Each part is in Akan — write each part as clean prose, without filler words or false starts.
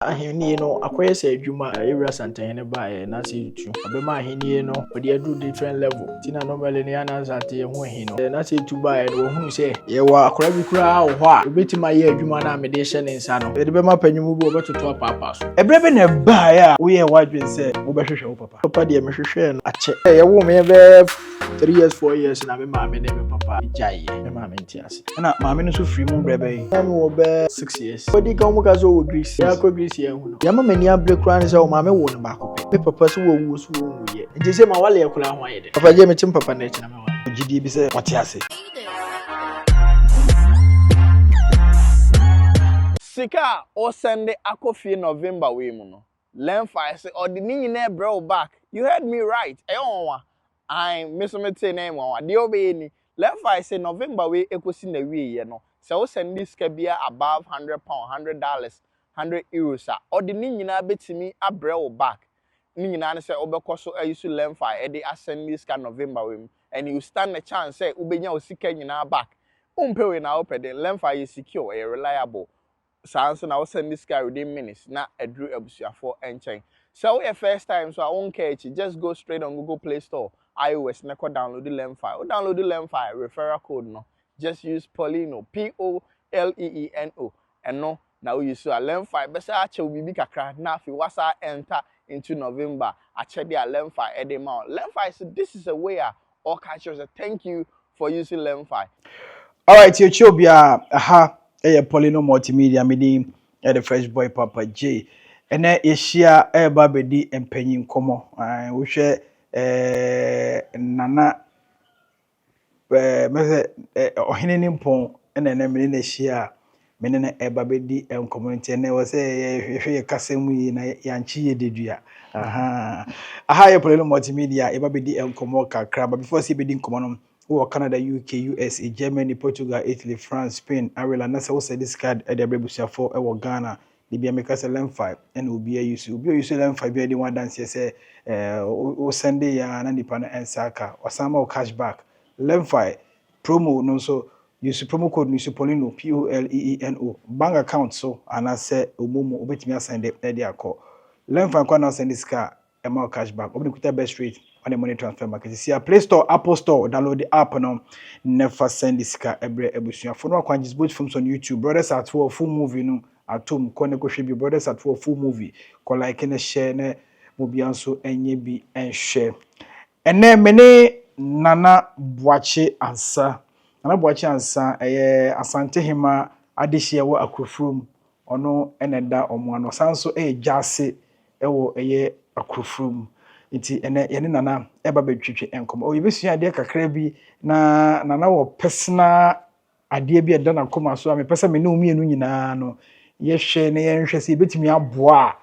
Ahennie no akɔyɛ sɛ adwuma a Yɛwura Asantehene baeɛ na sɛ ɛtu ɔbɛma ahennie no ɔde aduru different level nti na normally no yɛ na Asante yɛ ho ahi no na sɛ ɛtu baeɛ no wɔhunu sɛ yɛwɔ akwadaa bi koraa wɔ hɔ a ɔbɛtumi ayɛ adwuma no a mede hyɛ ne nsa no yɛde bɛma panyin bi ɔbɛtoto apaapaa so. Ɛberɛ bɛ na ɛbaeɛ a woyɛɛ w'adwene sɛ wobɛhwehwɛ wo papa? Papa deɛ mehwehwɛɛ no akyɛ. Yɛwoo me bɛyɛ 3 years, 4 years na me maame ne me papa gyaeɛ. Me maame nte ase. Ɛna maame no nso firi mu berɛ bɛyi? Na mewɔ bɛyɛ 6 years. Wɔdi kan wɔn ka sɛ ɔwɔ Greece. Yɛakɔ Greece yɛn hu no. Yɛama m'ani abere koraa ne sɛ ɔmaame wo no baako pɛ. Me papa so wɔwuo so wɔnwuyɛ. Nti sɛ ma wale koraa ho ayɛ dɛ. Papa gye me kyem papa no akyi na meware. Gyidie bi sɛ ɔte ase. Sika a ɔsend akɔ fie November wei mu no, LemFi sɛ ɔde ne nyinaa brɛ wo back. You heard me right. Ɛyɛ nwanwa an me so mete na ɛyɛ nwanwa. Deɛ ɔbɛyɛ ni, LemFi sɛ November wei ekosi na wieɛ no, sɛ wosend sika bia above £100, $100, €100 a, ɔde ne nyinaa bɛtumi abrɛ wo back. Ne nyinaa ne sɛ wobɛkɔ so ayi so LemFi ɛde asend sika November wei mu and you stand a chance sɛ wobɛnya wo sika nyinaa back. Wompɛ wei na wopɛ den? LemFi yɛ secure, ɛyɛ reliable. Saa nso na wosend sika within minutes na aduru abusuafoɔ nkyɛn. Sɛ woyɛ first time so a, wonka akyi, just go straight on Google Play Store, iOS, na kɔ download LemFi. Wo download LemFi, referral code no, just use Polino, Poleeno. Ɛno na woyi so a, LemFi bɛsɛ akyɛw biribi kakra na afei wasa enter into November akyɛdeɛ a LemFi ɛde ma wo. LemFi so, this is a way a ɔka kyerɛ sɛ thank you for using LemFi. Alright, yɛkyi obiara. Aha ɛyɛ Polino Multimedia. Medin ɛde Fresh Boy Papa J. Ɛnɛ yɛhyia ɛreba abɛdi mpanyin nkɔmmɔ. Wohwɛ Nana mɛsɛ ɔhene ne mpɔn ɛna ɛnɛ mene no ahyia a mene no ɛreba bɛdi nkɔmmɔ, nti ɛnɛ wɔ sɛ yɛhwɛ yɛ kasa mu yie na yɛankye yɛ dedua. Aha aha yɛ Polino Multimedia. Yɛba bɛdi nkɔmmɔ kakra, but before sɛ yɛbɛdi nkɔmmɔ no, wowɔ Canada, UK, USA, Germany, Portugal, Italy, France, Spain, Ireland na sɛ wosend sika de abrɛ abusuafoɔ ɛwɔ Ghana de bia, meka sɛ LemFi ɛna obi ayi so. Obi a ɔyi so LemFi bi a de ho adanseɛ sɛ wosend yɛ a na nipa no ɛnsa aka, ɔsan ma wo cash back. LemFi promo no nso, use promo code no, use Polino, Poleeno, bank account so anaasɛ omomo, wobɛtumi asend ɛde akɔ. LemFi nkɔ na wosend sika a, ɛma wo cash back. Obi kuta best rate on the money transfer market. Si a Play Store, Apple Store, download the app no, never send sika ɛbrɛ abusuafo no. Akwan both films on YouTube, Brothers at War full movie no atom, kɔ ne kɔhwɛ bi. Brothers at War full movie, kɔ like ne share ne mo bia nso ɛnyɛ bi ɛnhwɛ. Ɛnɛ me ne Nana Boakye Ansa. Nana Boakye Ansa ɛyɛ Asantehema adehyeɛ wɔ Akurofurom. Ɔno ɛna ɛda ɔmo ano. Ɔsan nso ɛyɛ gyaase ɛwɔ ɛyɛ Akurofurom, nti ɛnɛ yɛne Nana ɛba bɛtwitwi nkɔmmɔ. Ɔ yɛbɛsua adeɛ kakra bi na Nana wɔ personal adeɛ bi a ɛda n'akoma so a mepɛ sɛ me ne wo mmienu nyinaa no yɛhwɛ na yɛnhwɛ sɛ yɛbɛtumi aboa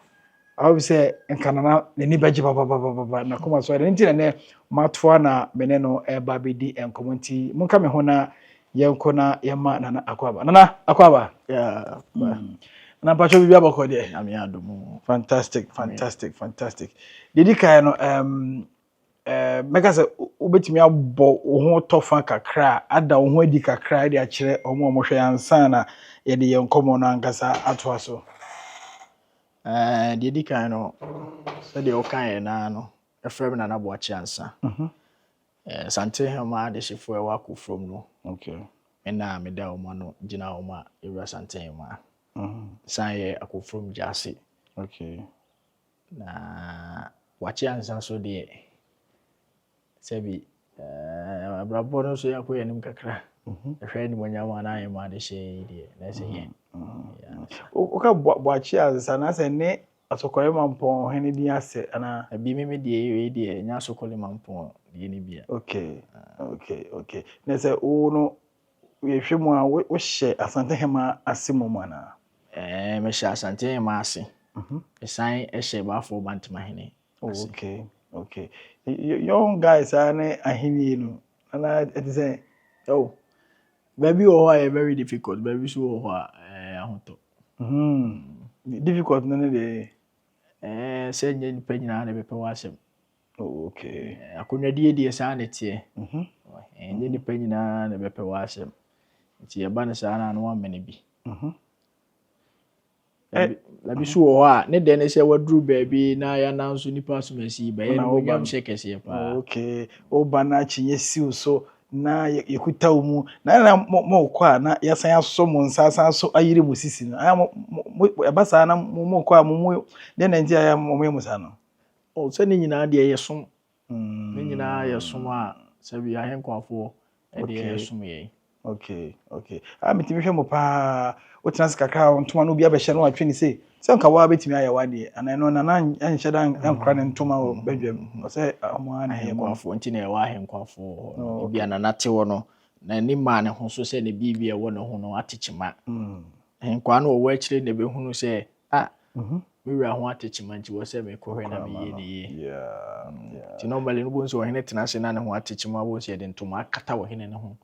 a awo sɛ nka Nana n'ani bɛgye papapapapa n'akoma so. Ɛno nti na nɛ matoa na me ne no ɛba bɛdi nkɔmmɔ, nti monka me ho na yɛnkɔ na yɛma Nana akɔ aba. Nana akɔ aba. Yeah. Na mpatwɛ biribi abɔkɔ deɛ? Nyame adom. Fantastic, fantastic, fantastic. Deɛ di kan no, mɛka sɛ wobɛtumi abɔ wo ho tɔfa kakra, ada wo ho adi kakra de akyerɛ ɔmo a wɔhwɛ ansa na yɛde yɛn nkɔmmɔ no ankasa atoa so. Deɛ di kan no, sɛdeɛ wokaeɛ naa no, ɛfrɛ me Nana Boakye Ansa. Santehema adehyefoɔ a ɛwɔ Akofrom no, me na meda wɔn ano gyina wɔn a yɛwura Santehema. San yɛ Akofrom gyaase. Na Boakye Ansa so deɛ, sɛbi abrabɔ no nso yɛakɔ yɛn anim kakra. Ɛhwɛ animuonyam a na ayɛ ma adehyeɛ yi deɛ, na ɛsɛ yɛn. Woka Boakye Ansa na sɛ ne Asɔkɔre Mampɔn ɔhene din asɛ anaa? Ebi me deɛ, wei deɛ ɛnyɛ Asɔkɔre Mampɔn deɛ no bi a. Okay. Na sɛ wo no yɛhwɛ mu a, wohyɛ Asantehema ase mmom anaa? Mehyɛ Asantehema ase. Mesan hyɛ Baafoɔ Bantamahene ase. Okay. Young guys a ne ahenni no ana ɛte sɛ? Oh, baabi wɔ hɔ a yɛ very difficult, baabi nso wɔ hɔ a ɛyɛ ahotɔ. Difficult no ne deɛ? Sɛ nyɛ nipa nyinaa na ɛbɛpɛ w'asɛm. Akonnwadie deɛ, saa na ɛteɛ. Ɛnyɛ nipa nyinaa na ɛbɛpɛ w'asɛm. Nti ɛba no saa na ano amene bi. Na bi so wɔ hɔ a, ne dɛ ne sɛ waduru baabi na yɛanan so nipa asomasi bɛyɛ Na no woba nyam no. hyɛ kɛseɛ paa. Okay, woba na akyinnye siw so na yɛkuta wo mu na mokɔ a, na yɛasan asɔ mo nsa asan so ayere mo sisi no. Ayɛ mo ɛba saa na mo mokɔ a, mo mu deɛ na nti a yɛ mo yɛ mo saa no? Oh, sɛ ne nyinaa deɛ yɛ som. Ne nyinaa yɛ som a sɛbi ahenkwafoɔ ɛde ɛsom yɛn. Okay. Ah, metumi hwɛ mo paa. Wotena ase kakra a, ntoma no obi abɛhyɛ no, watwe ne sei. Sɛ nka waa bɛtumi ayɛ wadeɛ anaa ɛno nana nhyɛ da nkora ne ntoma wɔ badwam. Ɔsɛ ɔmo ara na ɛyɛ mo. Ahenkwafoɔ nti na ɛwɔ ahenkwafoɔ wɔ hɔ no. Oh, Ebi a nana te hɔ no, n'ani maa ne ho so sɛ ne biribi a ɛwɔ ne ho no ate kyema. Ahenkwaa no wɔwɔ akyire na ebɛhunu sɛ, ah, me wura ho ate kyema, nti wɔ sɛ mekɔhwɛ na meyɛ ne yie. Nti normally no, bohu sɛ ɔhene tena ase na ne ho ate kyema, bohu sɛ yɛde ntoma akata ɔhene ne ho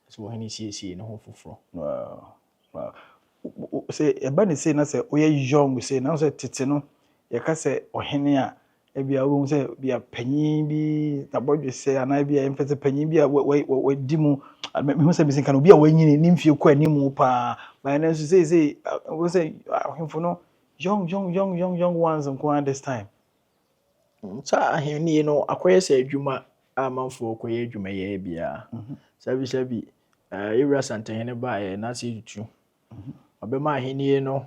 sɛ ɔhene siesie ne ho foforɔ. Wow. Sɛ ɛba ne sei na sɛ woyɛ young sei na sɛ tete no yɛka sɛ ɔhene a, ebia wobɛhu sɛ bia panyin bi nabɔdwe sɛ anaa ebia yɛmfɛ sɛ panyin bi a wadi mu, mehu sɛ mesi nka no, obi a wanyini ne mfie kɔ anim paa. But ɛno nso seesei wohu sɛ ahemfo no, young young young young young ones nko ara this time. Saa ahenni no akɔyɛ sɛ adwuma a amanfoɔ kɔyɛ adwumayɛ biara. Sɛbi yɛwura Santehene baeɛ na sɛ tutu ɔbɛma ahenni no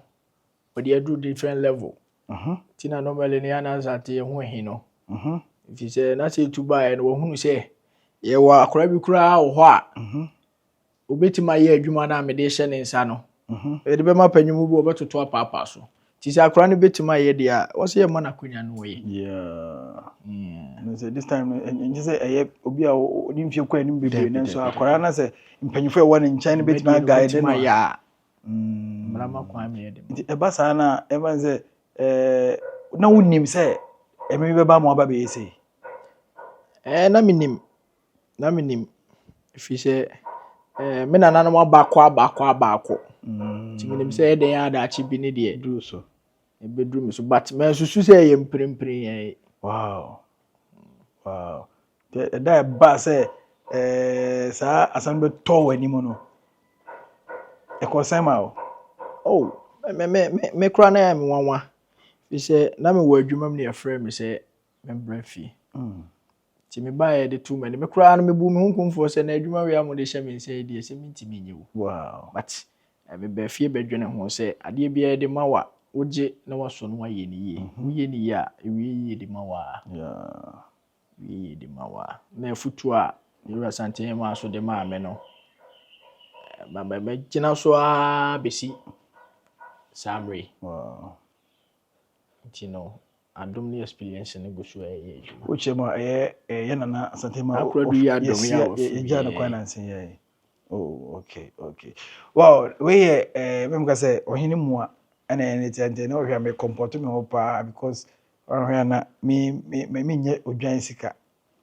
ɔde aduru different level. Nti na normally no yɛana Asante yɛ ho ahi no. Nti sɛ na sɛ etu baeɛ no, wɔhunu sɛ yɛwɔ akwaraa bi koraa wɔ hɔ a obɛtumi ayɛ adwuma no a mede hyɛ ne nsa no. Yɛde bɛma panyin bi, wɔbɛtoto apaapaa so. Nti sɛ akwaraa no bɛtumi ayɛ deɛ a, wɔ sɛ yɛma no akonnwa no wɔyɛ. No sɛ this time no, ɛnyɛ sɛ ɛyɛ obi a ɔne mfie kɔ anim bebree, nanso akwaraa na sɛ mpanyinfoɔ a ɛwɔ ne nkyɛn no bɛtumi aguide no ayɛ a. A mmara ma kwan ma yɛde ma. Nti ɛba saa na ɛba ne sɛ na wonim sɛ ɛmɛ bi bɛba ma aba bɛyɛ sei? Na menim, na menim, ɛfiri sɛ me nananom aba akɔ aba akɔ aba akɔ. Nti menim sɛ ɛdɛn a daakye bi ne deɛ duru so. Ɛbɛduru me so, but mansusu sɛ ɛyɛ mprempren yɛn. Wow. Nti ɛda ɛba sɛ saa asɛm bɛtɔ wɔ anim no, ɛkɔ sɛn ma wo? Oh, me koraa na ɛyɛ me nwanwa. Ɛfiri sɛ na mewɔ adwuma mu na yɛfrɛ me sɛ membrɛ fie. Nti mebaeɛ de too m'anim. Me koraa no, mebu me ho nkumfoɔ sɛ na adwuma wei a mode hyɛ me nsa yi deɛ, sɛ mentumi nyɛ wo. But mebaa fie bɛdwene ho sɛ adeɛ biara yɛde ma wo a, wogye na wasɔ no ayɛ ne yie. Woyɛ ne yie a, ɛwie yie de ma wo a. Ɛwie yie de ma wo a. Na afutuo a Yɛwura Asantehene maa so de maa me no, mɛgyina so ara bɛsi saa mmerɛ yi. Nti no, adom ne experience no gu so a ɛyɛ adwuma. Wokyerɛ mu a, ɛyɛ ɛyɛ nana Asantehene Akora du yi adom yi a wafiri yɛgyaa no kwan nansa yi ayɛ. Oh, okay. Wow, wei yɛ mɛm ka sɛ ɔhene mu a ɛna ɛyɛ ne tiɛ, nti na ɔhwɛ a me comport me ho paa because ɔhwɛ a na me me me menyɛ odwan sika.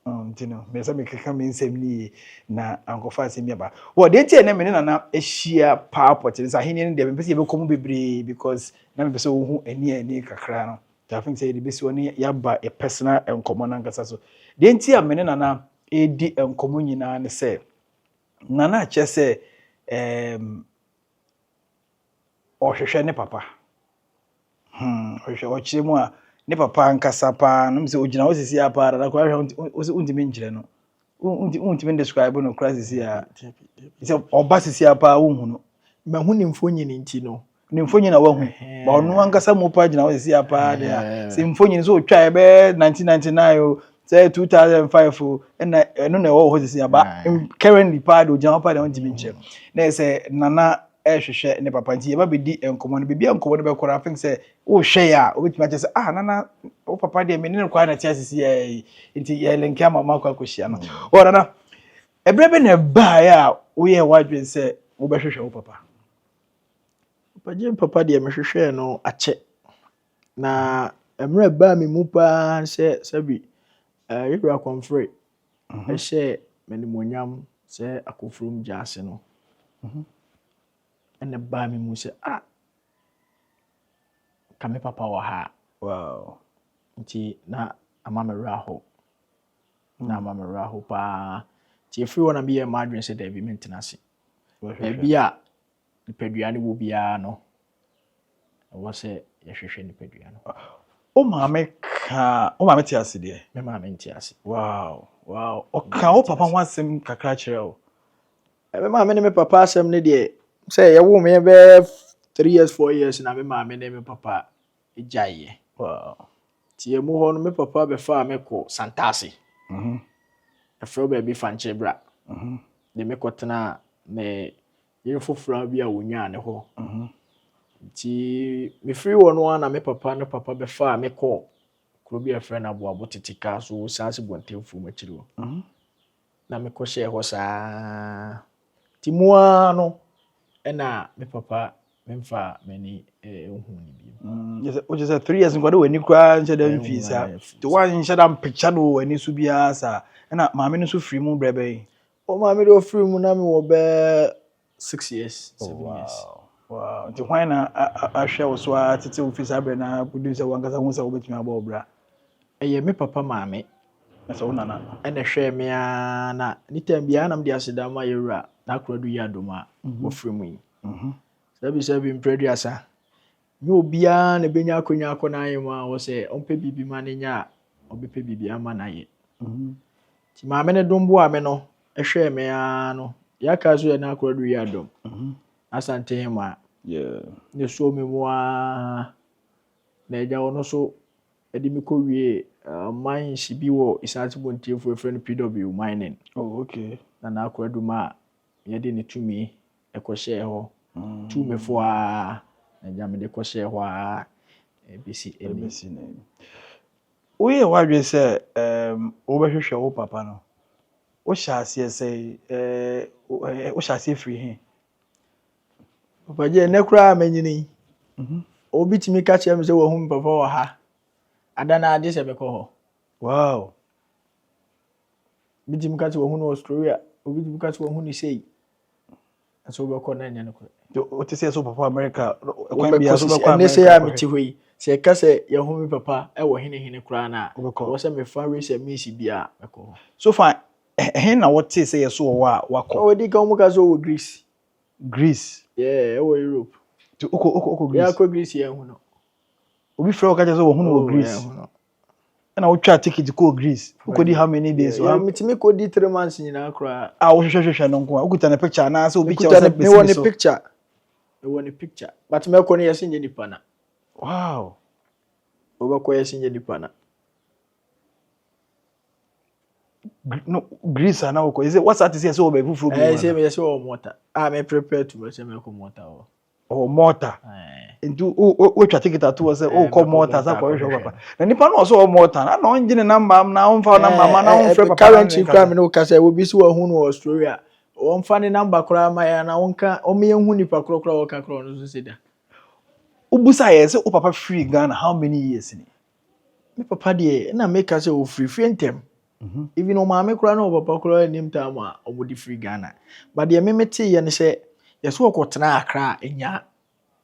Nti no, mɛ sɛ mekeka me nsɛm no yie na ankɔfa asɛm bi aba. Wɔ deɛ nti a ɛnɛ me ne nana ahyia paa pɔte no sɛ ahenni no deɛ, mepɛ sɛ yɛbɛkɔ mu bebree because na mepɛ sɛ wohu ani a ani kakra no. Nti I think sɛ yɛde bɛsi hɔ ne yɛaba yɛ personal nkɔmmɔ no ankasa so. Deɛ nti a me ne nana ɛredi nkɔmmɔ nyinaa ne sɛ nana kyerɛ sɛ ɔhwehwɛ ne papa. Ɔhwehwɛ, ɔkyerɛ mu a, ne papa ankasa paa no sɛ ogyina hɔ sisi a paa dada koraa hwɛ, wontumi nkyerɛ no, wontumi describe no koraa sisi a sɛ ɔba sisi a paa wonhu no. Mahu ne mfonyin nti no. Ne mfonyin na wahu ba, ɔno ankasa mu paa gyina hɔ sisi a paa deɛ a, sɛ mfonyin sɛ otwa ɛbɛyɛ 1999 o, sɛ 2005 o, ɛna ɛno na ɛwɔ hɔ sisi a, ba currently paa deɛ, ogyina hɔ paa deɛ, wontumi nkyerɛ na yɛ sɛ nana ɛrehwehwɛ ne papa. Nti yɛba bɛdi nkɔmmɔ no, baabi a nkɔmmɔ no bɛkɔ no, I think sɛ wohwɛ yɛ a, wobɛtumi akyerɛ sɛ, ah, nana, wo papa deɛ, me ne no koraa na ɛte asisi yɛ yi, nti yɛ link ama makɔ akɔhyia no. Wɔ nana, ɛberɛ bɛ na ɛbaeɛ a woyɛɛ w'adwene sɛ wobɛhwehwɛ wo papa? Papa papa deɛ, mehwehwɛɛ no akyɛ. Na mmerɛ baa me mu paa sɛ sɛbi yɛwura Kɔmfere ɛhyɛ m'animonyam sɛ Akofurom gya ase no, ɛna baa me mu sɛ, ah, ka me papa wɔ ha a. Nti na ama me werɛ aho. Na ama me werɛ aho paa. Nti ɛfiri hɔ na meyɛɛ m'adwene sɛ daabi, mentena ase. Baabi a nipadua no wɔ biara no, Ɛwɔ sɛ yɛhwehwɛ nipadua no. Wo maame ka, wo maame te ase deɛ? Me maame nte ase. Wow. Ɔka wo papa ho asɛm kakra kyerɛ wo? Me maame ne me papa asɛm ne deɛ, sɛ yɛwoo me bɛyɛ 3 years, 4 years na me maame ne me papa gyaeɛ. Nti emu hɔ no, me papa bɛfaa me kɔ Santase. Ɛfrɛ baabi Fankyɛ Bra. De me kɔtena ne yere foforɔ bi a wonyaa ne hɔ. Nti mefiri hɔ no ara na me papa ne papa bɛfaa me kɔɔ kuro bi a yɛfrɛ no Aboabo Tete Kaa so wɔ Saase Bɔntenfuom akyiri hɔ. Na mekɔhyɛɛ hɔ saa. Nti mu ara no ɛna me papa memfa m'ani nhu no bio. Wokyɛ sɛ 3 years nkɔde w'ani koraa nhyɛ da mfii saa. Nti woanhyɛ da mpekya no wɔ w'ani so biara saa. Ɛna maame no nso firi mu berɛ bɛn? O, maame de ɔfiri mu na mewɔ bɛɛ 6 years, 7 years. Wow. Nti hwan na ahwɛ wo so a tete wo firi saa berɛ na woduru sɛ wankasa hu sɛ wobɛtumi abɔ wo bra? Ɛyɛ me papa maame. Na sɛ wo nana? Ɛna ɛhwɛɛ me ara na ne time biara na mede aseda ma yɛwura n'akoradu yi adom a wɔfiri mu yi. Sɛbi sɛbi mprɛduasa, nyɛ obiara na ɛbɛnya akonnwa akɔ n'ahemmaa hɔ sɛ ɔmpɛ biribi ma no nyɛ a, ɔbɛpɛ biribi ama no ayɛ. Nti maame no dom boa me no, ɛhwɛɛ me ara no, deɛ aka so yɛ n'akoradu yi adom. Asante hemaa. Ne suo me mu ara na agya ɔno nso ɛde me kɔwie mines bi wɔ Isaase Bontiefo yɛfrɛ no PW Mining. Oh, okay. Na n'akoradu ma a yɛde ne tumi ɛkɔhyɛɛ hɔ. Tu me fo ara na agya mede kɔhyɛɛ hɔ ara ɛbɛsi ɛnɛ. Ɛbɛsi nɛ. Woyɛ w'adwene sɛ wobɛhwehwɛ wo papa no, wohyɛ aseɛ sɛ wohyɛ aseɛ firi he? Papa gye ɛnɛ koraa manyini yi. Obi tumi ka kyerɛ me sɛ wahu me papa wɔ ha. Ada no agye sɛ mekɔ hɔ. Obi tumi ka sɛ wahu no Australia. Obi tumi ka sɛ wahu no sei. Nso wobɛkɔ na ɛnyɛ nokorɛ. Wote sɛ sɛ wo papa America, kwan biara so wobɛkɔ Ɛnɛ America. sɛ a mete hɔ yi, sɛ ɛka sɛ yɛhu me papa ɛwɔ hene hene koraa no a, Wobɛkɔ. ɛwɔ sɛ mefa wei sɛ meesi bi a mɛkɔ hɔ. So far, ɛhe na wote sɛ yɛ so wɔ hɔ a wakɔ? Ɔdi kan wɔn ka sɛ ɔwɔ Greece. Greece. Yeah, ɛwɔ Europe. Nti wokɔ Greece? Yɛakɔ Greece, yɛnhu no. Obi frɛ wo ka kyerɛ sɛ wɔhu no wɔ Oh, Greece? yɛnhu no. Ɛna wotwa ticket kɔɔ Greece. Wokɔdi how many days? Yeah, metumi kɔdi 3 months nyinaa koraa. A wohwehwɛhwehwɛ no nko a, wokuta ne picture anaasɛ obi kyerɛ wo Mekuta sɛ ne bɛsi mewɔ mi ne so? picture. Mewɔ ne picture. But mɛkɔ no yɛsɛ nyɛ nipa na. Wobɛkɔ yɛsɛ nyɛ nipa na. No, Greece ana wokɔ? Ɛsɛ wasa te sɛ yɛsɛ wɔ baabi foforɔ bi Ɛyɛ mu sɛ ana? yɛsɛ wɔ Malta. A me prepare to sɛ mɛkɔ Malta hɔ. Ɔwɔ Malta. Ɛɛ. Nti wotwa ticket ato hɔ sɛ wokɔ mɛkɔ Malta sɛ Malta kɔhwehwɛ wo akɔhwehwɛ papa. Na nipa no ɔsɛ ɔwɔ Malta no, ana ɔngye ne number na ɔmfa wo number ma na ɔmfrɛ papa no Currently ne koraa nkasa? me ne wo kasa, obi sɛ wahu no wɔ Australia. Wɔmfa ne number koraa ma yɛn na wɔnka wɔn yɛnhu nipa korɔ koraa a wɔka koraa ɔno nso sɛ da. Wobusa yɛ sɛ wo papa firi Ghana how many years ni? Me papa deɛ, ɛna meka sɛ ofiri fie ntɛm. Even ɔmaame koraa na ɔpapa koraa anim time a ɔmode firi Ghana. But deɛ meme teeɛ ne sɛ yɛsɛ ɔkɔtena Accra ɛnya.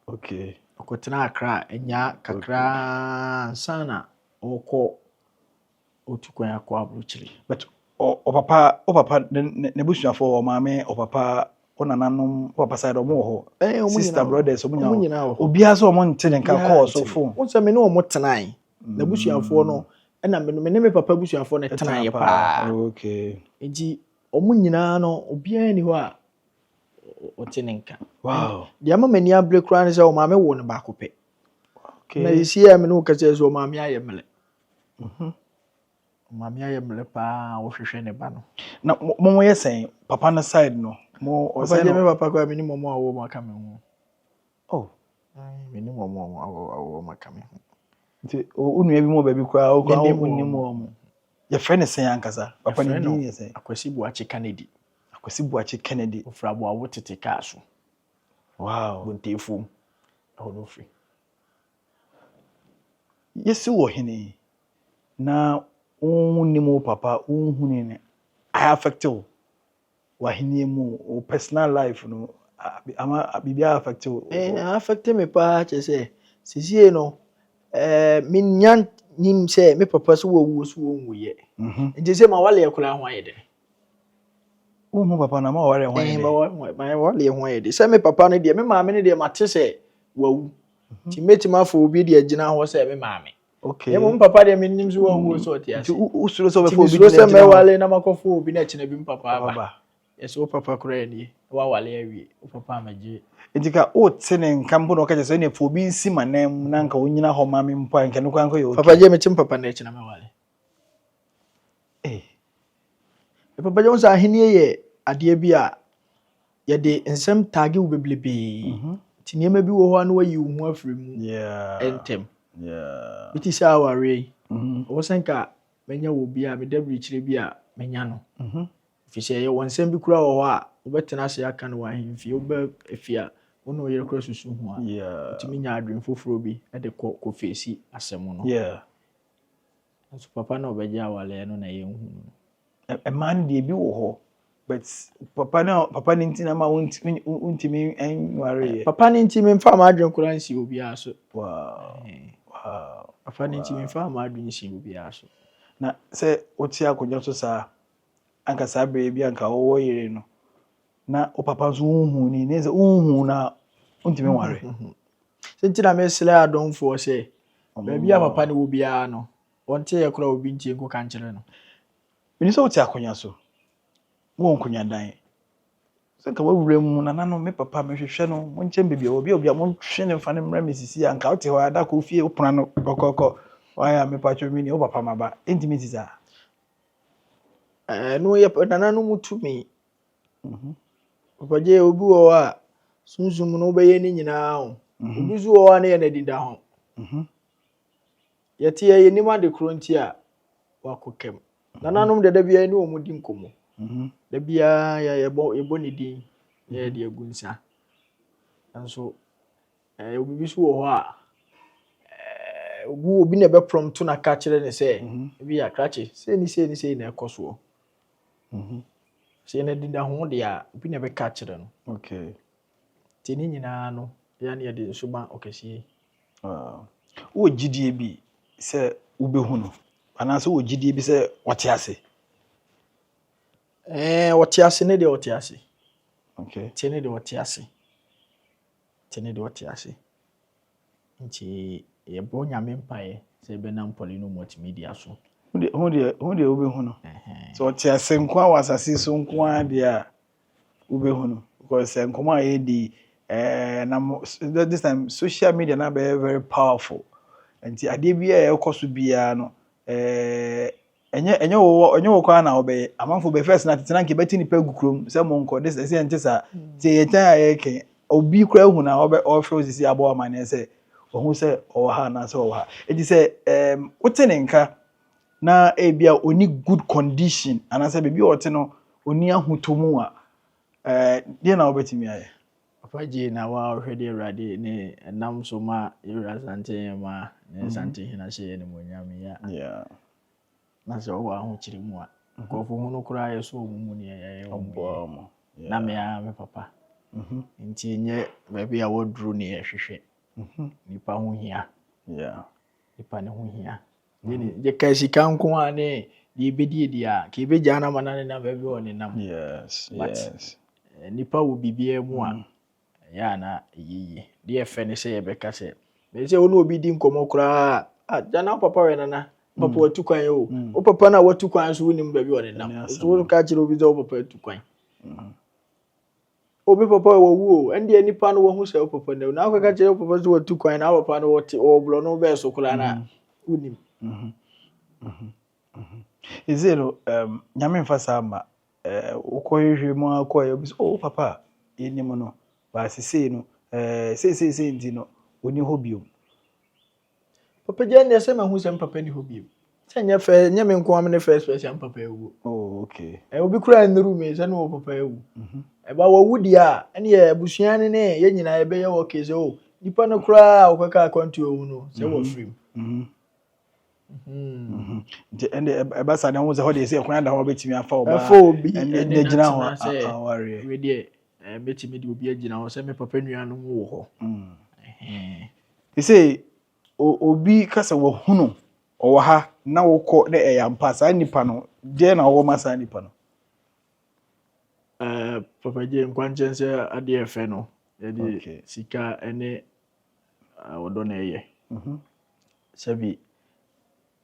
Ɔkɔtena Accra ɛnya kakraa ansa na ɔkɔ otu kwan akɔ aburokyire. But ɔpapa, wo papa n'abusuafoɔ wɔ maame, ɔpapa, wo nananom, wo papa side ɔmo wɔ hɔ? Ɔmo Sister, nyinaa wɔ hɔ. brothers, ɔmo Ɔmo nyinaa wɔ nyinaa wɔ hɔ. Obiara sɛ ɔmo nte ne nka Obiara kɔɔ so nte. phone? Wo sɛ me ne ɔmo tenae. N'abusuafoɔ no ɛna me ne me papa abusuafoɔ no tenaeɛ paa. Nti ɔmo nyinaa no, obiara ni hɔ a ɔte ne nka. Deɛ ama m'ani abere koraa ne sɛ ɔmaame wɔ no baako pɛ. Na esi a me ne wo kasa yi so, ɔmaame ayɛ mmerɛ. Ɔmaame ayɛ mmerɛ paa a ɔhwehwɛ ne ba no. Na mo yɛ sɛn papa no side no? Mo Papa ɔsɛn deɛ, me no? papa koraa menim ɔmo a wɔwɔ mu aka me ho. Menim ɔmo a wɔwɔ mu aka me ho. Nti wo nua bi mu wɔ baabi koraa wo koraa Menim wonim wɔn. wɔn? Yɛfrɛ ne sɛn ankasa? Papa ne Yɛfrɛ din no yɛ sɛn? Akwasi Boakye Kennedy. Akwasi Boakye Kennedy. Ofiri Aboabo Tete Kaa so. Bonteefuom. Ɛhɔ no ofiri. Yɛsi wɔ hene na wonnim wo papa, wonhuni no, I affect wo w'ahenni mu, wo personal life no, ama biribiara affect wo? Affect me paa, kyerɛ sɛ sesie no menya nim sɛ me papa sɛ wawu so wɔnwuyɛ. Nti sɛ ma waleɛ koraa ho ayɛ dene. Wohu papa na ma wɔware ho ayɛ Eh, dɛ? ma waleɛ ho ayɛ de. Sɛ me papa no deɛ, me maame no deɛ, mate sɛ wawu. Nti mɛtumi afa obi de agyina hɔ sɛ me maame. Okay. Na mmom papa deɛ menim so wawu sɛ ɔte ase. Nti wosuro sɛ Nti wobɛfa obi mesuro de sɛ no agyina hɔ? mɛwale na makɔfa obi na ɛkyena bi me papa aba. Aba. Yɛsɛ wo papa koraa nie, na wawale awie, wo papa amɛgye. Nti ka wote ne nka mpo na ɔka kyerɛ sɛ ɛneɛ fa obi nsi m'anan mu na nka ɔnyina hɔ ma me mpo a nka ɛno koraa nka yɛ okay. Papa gye mete me papa na ɛkyena mɛwale. Hey. Papa gye wo sɛ ahennie yɛ adeɛ bi a yɛde nsɛm taage wo bebrebee. Nti nneɛma bi wɔ hɔ a na wayi wo ho afiri mu ntɛm. Bi te sɛ awareɛ yi, ɔwɔ sɛ nka manya wɔ bi a meda birikyire bi a manya no. Ɛfiri sɛ yɛwɔ nsɛm bi koraa wɔ hɔ a wobɛtena ase aka no wɔ ahemfie, woba afie a wo ne wo yere koraa susu ho a, wotumi nya adwene foforɔ bi de kɔ kɔfeesi asɛm no. Nso papa na ɔbɛgye awareɛ no na yɛnhu no. Mmaa no deɛ ebi wɔ hɔ, but papa no papa no nti na ma wontumi nwareeɛ. Papa no nti memfa m'adwene koraa nsi obiara so. Wow. Wow. Papa no nti memfa m'adwene nsi obiara so. Na sɛ wote akonnwa so saa, anka saa berɛ bi anka wowɔ yere no, na wo papa nso wonhu ni, ne sɛ wonhu no a wontumi nware. Sɛ nti na mesrɛ adomfoɔ sɛ baabi a papa no wɔ biara no, ɔnte yɛ koraa obi ntie nkɔka nkyerɛ no. Menim sɛ wote akonnwa so, wowɔ nkonnwadan. Sɛ nka wawura mu, nananom, me papa, mehwehwɛ no, monkyɛn baabi a ɔwɔ, obi a obi a montwe no mfa no mmrɛ me sisi a, nka wote hɔ a, da kɔ fie, wopona no kɔkɔkɔ, wayɛ a mepatwo me ni, wo papa maba. Ɛntumi nsi saa. Ɛno yɛ nananom tumi. Papa gye obi wɔ hɔ a, sunsum no wobɛyɛ ne nyinaa o. Obi nso wɔ hɔ a ne yɛ n'adida ho. Yɛte yɛ yɛnim ade korɔ nti a wakɔ kɛm. Nananom deɛ da biara ne wɔn di nkɔmmɔ. Da biara yɛbɔ yɛbɔ ne din na yɛde agu nsa. Nso obi bi nso wɔ hɔ a obi obi na ɛbɛprɔmto na ka kyerɛ ne sɛ ebi yɛ akrakye sei ne sei ne sei na ɛkɔ soɔ. Sɛ yɛn adida ho deɛ a obi na ɛbɛka kyerɛ no. Okay. Nti ne nyinaa no yɛn ne yɛde nso ma ɔkɛseɛ yi. Wow. Wowɔ gyidie bi sɛ wobɛhu no anaasɛ wowɔ gyidie bi sɛ ɔte ase? Ɔte ase ne deɛ ɔte ase. Okay. Te ne deɛ ɔte ase. Te ne deɛ ɔte ase. Nti yɛbɔ Nyame mpaeɛ sɛ ɛbɛnam Paulino Multimedia so. Ho deɛ wobɛhu no. Sɛ ɔte ase nko ara wɔ asase so nko ara deɛ a wobɛhu no. Because sɛ nkɔmmɔ a yɛdi na this time social media na bɛyɛ very powerful. Nti adeɛ bi a ɛkɔ so biara no ɛnyɛ wo koraa na wobɛyɛ. Amanfo bɛ first na tete na nka yɛbɛte nipa agu kurom sɛ monkɔ this ɛsɛ yɛnte saa. Nti yɛkyɛn a yɛkɛn obi koraa hu na ɔfrɛ wo sisi abɔ amanneɛ sɛ ɔhu sɛ ɔwɔ ha anaasɛ ɔwɔ ha. Nti sɛ wote ne nka na ebi a ɔni good condition anaasɛ baabi a ɔte no ɔni ahotɔ mu a deɛ na wobɛtumi ayɛ? Papa gye na wa ɔhwɛ deɛ Awurade ne ɛnam so ma yɛwura Asante ma ne Asante hene ahyɛ yɛn animuonyam yi a. Na sɛ ɔwɔ ahokyere mu a nkurɔfo ho no koraa yɛ so wɔn mu ne yɛyɛ wɔn yie. Na me ara me papa. Nti nyɛ baabi a wɔduru ne yɛhwehwɛ. Nipa ho hia. Nipa ne ho hia. Yɛka sika nko a ne deɛ ɛbɛdie deɛ a ka ɛbɛgyaa no ama na ne nam baabi a ɔnenam. But nipa wɔ biribiara mu a ɛyɛ a na ɛyɛ yie. Deɛ ɛfɛ ne sɛ yɛbɛka sɛ sɛ wo ne obi di nkɔmmɔ koraa a gya na wo papa wɛ nana papa watu kwan o. Wo papa no a watu kwan so wonim baabi a ɔnenam. So woka kyerɛ obi sɛ wo papa atu kwan. Obi papa wawu o, ɛndeɛ nipa no wahu sɛ wo papa no awu. Na wokɔka kyerɛ wo papa sɛ watu kwan na wo papa no wɔte ɔwɔ borɔno bɛɛ so koraa na wonim. Ɛsei no Nyame mfa saa mma wokɔhwehwɛ mu a kɔɛ obi sɛ oh wo papa yɛnim no ba sesei no seeseesei nti no ɔni hɔ biom. Papa gya ndeɛ sɛ mahu sɛ mpapa ni hɔ biom. Sɛ nyɛ fɛ nyɛ me nko am ne first person papa awu. Oh okay. Obi koraa nnuru me sɛ ne wɔ papa awu. Ɛba wawu deɛ a ɛne yɛ abusua ne ne yɛn nyinaa yɛbɛyɛ wɔ ke sɛ oh nipa no koraa a wɔkɔka akwantu awu no sɛ wɔfiri mu. Nti ɛnde ɛba saa deɛ ho sɛ hɔ deɛ sɛ ɛkwan da hɔ bɛtumi afa ɔbaa ɛfa obi ɛne ne gyina hɔ awareɛ. Wei deɛ mɛtumi de obi agyina hɔ sɛ me papa nuanom wɔ hɔ. Sɛ obi ka sɛ wahunu ɔwɔ ha na wokɔ na ɛyɛ ampa saa nipa no deɛ na ɔwɔ ma saa nipa no. Papa gye nkwankyɛn sɛ adeɛ ɛfɛ no yɛde sika ne Ɔdɔ na ɛyɛ. Sɛbi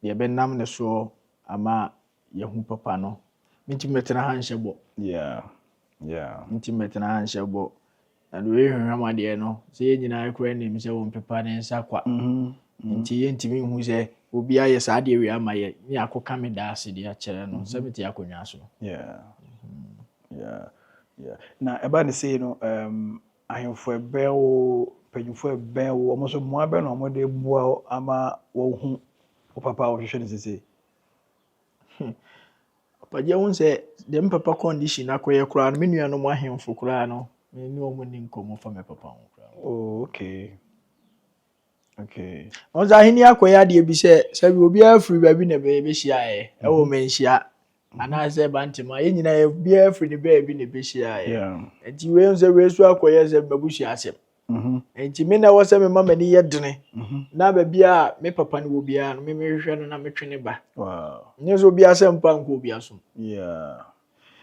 deɛ ɛbɛnam ne soɔ ama yɛhu papa no, mentumi mɛtena ha nhyɛ bɔ. Mentumi mɛtena ha nhyɛ bɔ. Na deɛ ɔyɛ hwehwɛm adeɛ no, sɛ yɛn nyinaa koraa nim sɛ wɔmpepa ne nsa kwa. Nti yɛntumi nhu sɛ obi ayɛ saa adeɛ wei ama yɛ ne akɔka me da ase de akyerɛ no sɛ mete akonnwa so. Yeah. Na ɛba ne sei no, ahemfo ɛbɛn wo, mpanyinfoɔ ɛbɛn wo, wɔn nso mmoa bɛn na wɔde boa wo ama wɔhu wo papa a wɔhwehwɛ no sese? Papa ho sɛ deɛ me papa condition akɔyɛ koraa no, me nuanom ahemfo koraa no, me ne wɔn ni nkɔmmɔ fa me papa ho koraa. Oh, okay. Wɔn sɛ ahenni akɔyɛ adeɛ bi sɛ sɛbi obiara firi baabi na ɛbɛhyia yɛ ɛwɔ manhyia anaasɛ Bantama, yɛn nyinaa obiara firi ne baabi na ɛbɛhyia yɛ. Nti wei sɛ wei so akɔyɛ sɛ mabusua asɛm. Nti me na ɛwɔ sɛ mema m'ani yɛ dene na baabi a me papa no wɔ biara no, me mehwehwɛ no na metwe ne ba. Nyɛ sɛ obiara sɛ mpa nkɔ obiara so. Yeah.